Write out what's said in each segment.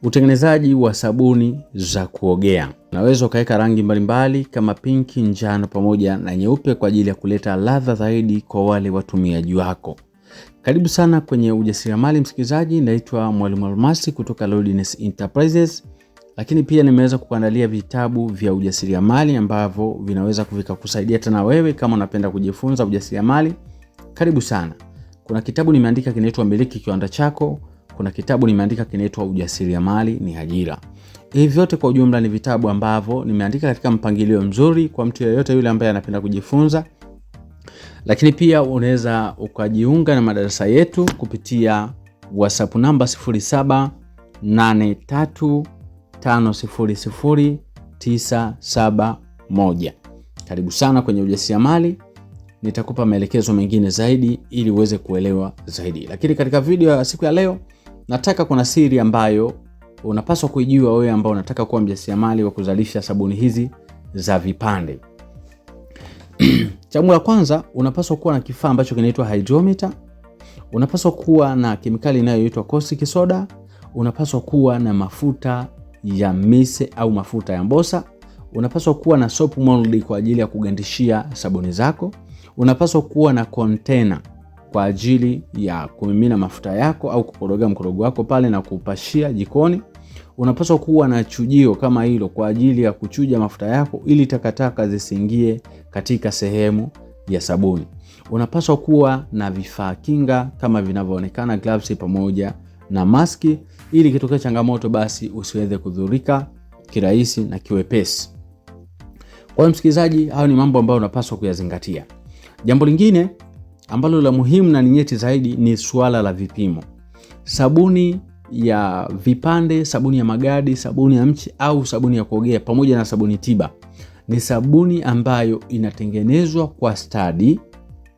Utengenezaji wa sabuni za kuogea. Unaweza ukaweka rangi mbalimbali kama pinki, njano pamoja na nyeupe kwa ajili ya kuleta ladha zaidi kwa wale watumiaji wako. Karibu sana kwenye ujasiriamali msikilizaji, naitwa Mwalimu Almasi kutoka Lodness Enterprises. Lakini pia nimeweza kukuandalia vitabu vya ujasiriamali ambavyo vinaweza vikakusaidia tena wewe kama unapenda kujifunza ujasiriamali. Karibu sana. Kuna kitabu nimeandika kinaitwa Miliki Kiwanda Chako. Kuna kitabu nimeandika kinaitwa Ujasiriamali ni Ajira. Hivi vyote kwa ujumla ni vitabu ambavyo nimeandika katika mpangilio mzuri kwa mtu yeyote yule ambaye anapenda kujifunza. Lakini pia unaweza ukajiunga na madarasa yetu kupitia WhatsApp namba 0783500971. Karibu sana kwenye ujasiriamali, nitakupa maelekezo mengine zaidi ili uweze kuelewa zaidi. Lakini katika video ya siku ya leo nataka, kuna siri ambayo unapaswa kuijua wewe ambao unataka kuwa mjasiriamali wa kuzalisha sabuni hizi za vipande. Jambo la kwanza, unapaswa kuwa na kifaa ambacho kinaitwa hydrometer. Unapaswa kuwa na kemikali inayoitwa caustic soda. Unapaswa kuwa na mafuta ya mise au mafuta ya mbosa. Unapaswa kuwa na soap mold kwa ajili ya kugandishia sabuni zako. Unapaswa kuwa na container kwa ajili ya kumimina mafuta yako au kukoroga mkorogo wako pale na kupashia jikoni. Unapaswa kuwa na chujio kama hilo kwa ajili ya kuchuja mafuta yako ili takataka zisiingie katika sehemu ya sabuni. Unapaswa kuwa na vifaa kinga kama vinavyoonekana, gloves pamoja na maski, ili ikitokea changamoto basi usiweze kudhurika kirahisi na kiwepesi. Kwa hiyo msikilizaji, hayo ni mambo ambayo unapaswa kuyazingatia. Jambo lingine ambalo la muhimu na ni nyeti zaidi ni suala la vipimo. Sabuni ya vipande, sabuni ya magadi, sabuni ya mchi au sabuni ya kuogea pamoja na sabuni tiba ni sabuni ambayo inatengenezwa kwa stadi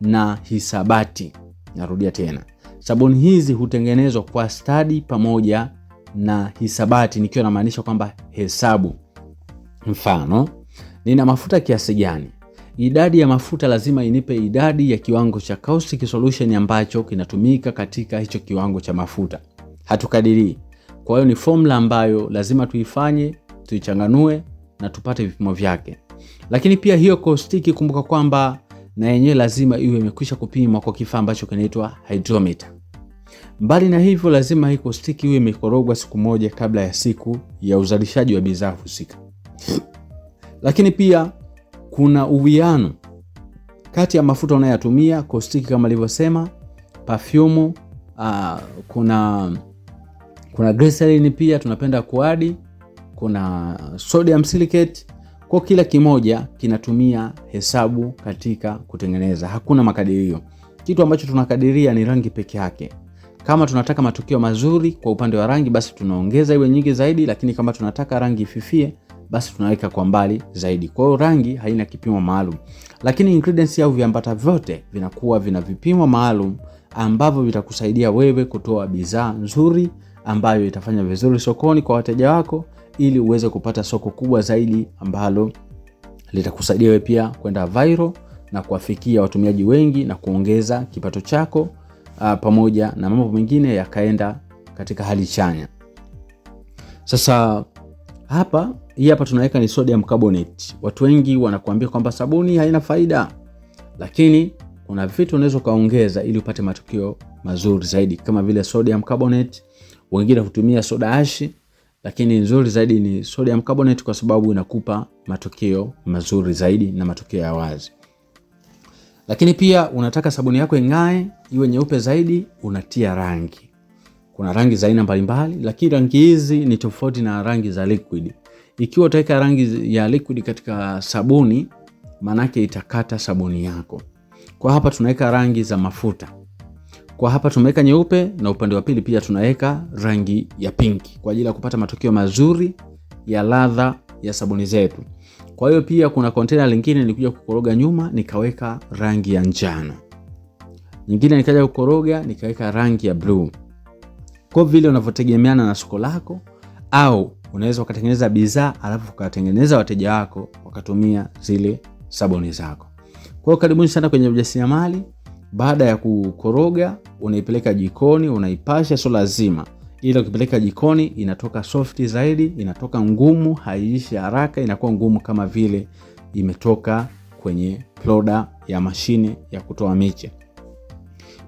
na hisabati. Narudia tena, sabuni hizi hutengenezwa kwa stadi pamoja na hisabati, nikiwa namaanisha kwamba hesabu. Mfano, nina mafuta kiasi gani? Idadi ya mafuta lazima inipe idadi ya kiwango cha caustic solution ambacho kinatumika katika hicho kiwango cha mafuta. Hatukadirii. Kwa hiyo ni formula ambayo lazima tuifanye, tuichanganue na tupate vipimo vyake. Lakini pia hiyo caustic, kumbuka kwamba na yenyewe lazima iwe imekwisha kupimwa kwa kifaa ambacho kinaitwa hydrometer. Mbali na hivyo, lazima hii caustic iwe imekorogwa siku moja kabla ya siku ya uzalishaji wa bidhaa husika. Lakini pia kuna uwiano kati ya mafuta unayotumia, caustic kama nilivyosema, perfume, kuna glycerin pia tunapenda kuadi, kuna sodium silicate. Kwa kila kimoja kinatumia hesabu katika kutengeneza, hakuna makadirio. Kitu ambacho tunakadiria ni rangi peke yake. Kama tunataka matokeo mazuri kwa upande wa rangi, basi tunaongeza iwe nyingi zaidi, lakini kama tunataka rangi ififie, basi tunaweka kwa mbali zaidi. Kwa hiyo rangi haina kipimo maalum, lakini ingredients au viambata vyote vinakuwa vina vipimo maalum ambavyo vitakusaidia wewe kutoa bidhaa nzuri ambayo itafanya vizuri sokoni kwa wateja wako, ili uweze kupata soko kubwa zaidi ambalo litakusaidia wewe pia kwenda viral na kuwafikia watumiaji wengi na kuongeza kipato chako, pamoja na mambo mengine yakaenda katika hali chanya. Sasa hapa, hii hapa tunaweka ni sodium carbonate. Watu wengi wanakuambia kwamba sabuni haina faida, lakini kuna vitu unaweza ukaongeza ili upate matokeo mazuri zaidi kama vile sodium carbonate. Wengine hutumia soda ashi, lakini nzuri zaidi ni sodium carbonate kwa sababu inakupa matokeo mazuri zaidi na matokeo ya wazi. Lakini pia unataka sabuni yako ing'ae, iwe nyeupe zaidi, unatia rangi. Kuna rangi za aina mbalimbali, lakini rangi hizi ni tofauti na rangi za liquid. Ikiwa utaweka rangi ya liquid katika sabuni, manake itakata sabuni yako. Kwa hapa tunaweka rangi za mafuta. Kwa hapa tumeweka nyeupe na upande wa pili pia tunaweka rangi ya pinki kwa ajili ya kupata matokeo mazuri ya ladha ya sabuni zetu. Kwa hiyo pia kuna container lingine nilikuja kukoroga nyuma nikaweka rangi ya njano. Nyingine nikaja kukoroga nikaweka rangi ya blue. Kwa vile unavyotegemeana na soko lako, au unaweza ukatengeneza bidhaa alafu ukatengeneza wateja wako wakatumia zile sabuni zako. Kwa hiyo karibuni sana kwenye ujasiriamali. Baada ya kukoroga unaipeleka jikoni, unaipasha, sio lazima. Ila ukipeleka jikoni inatoka soft zaidi, inatoka ngumu, haiishi haraka, inakuwa ngumu kama vile imetoka kwenye ploda ya mashine ya kutoa miche.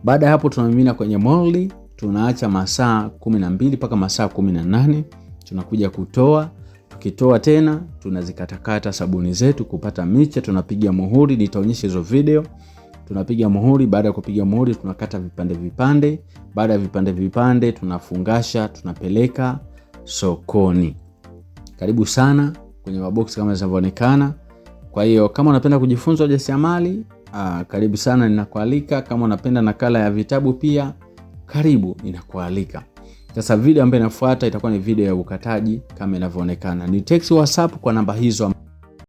Baada ya hapo tunamimina kwenye moldi, tunaacha masaa 12 mpaka masaa 18, tunakuja kutoa. Tukitoa tena tunazikatakata sabuni zetu kupata miche, tunapiga muhuri. Nitaonyesha hizo video. Tunapiga muhuri. Baada ya kupiga muhuri, tunakata vipande vipande. Baada ya vipande vipande, tunafungasha, tunapeleka sokoni. Karibu sana kwenye maboksi kama zinavyoonekana. Kwa hiyo kama unapenda kujifunza ujasiriamali, karibu sana, ninakualika. Kama unapenda nakala ya vitabu pia, karibu, ninakualika. Sasa video ambayo inafuata itakuwa ni video ya ukataji kama inavyoonekana. Ni text WhatsApp kwa namba hizo.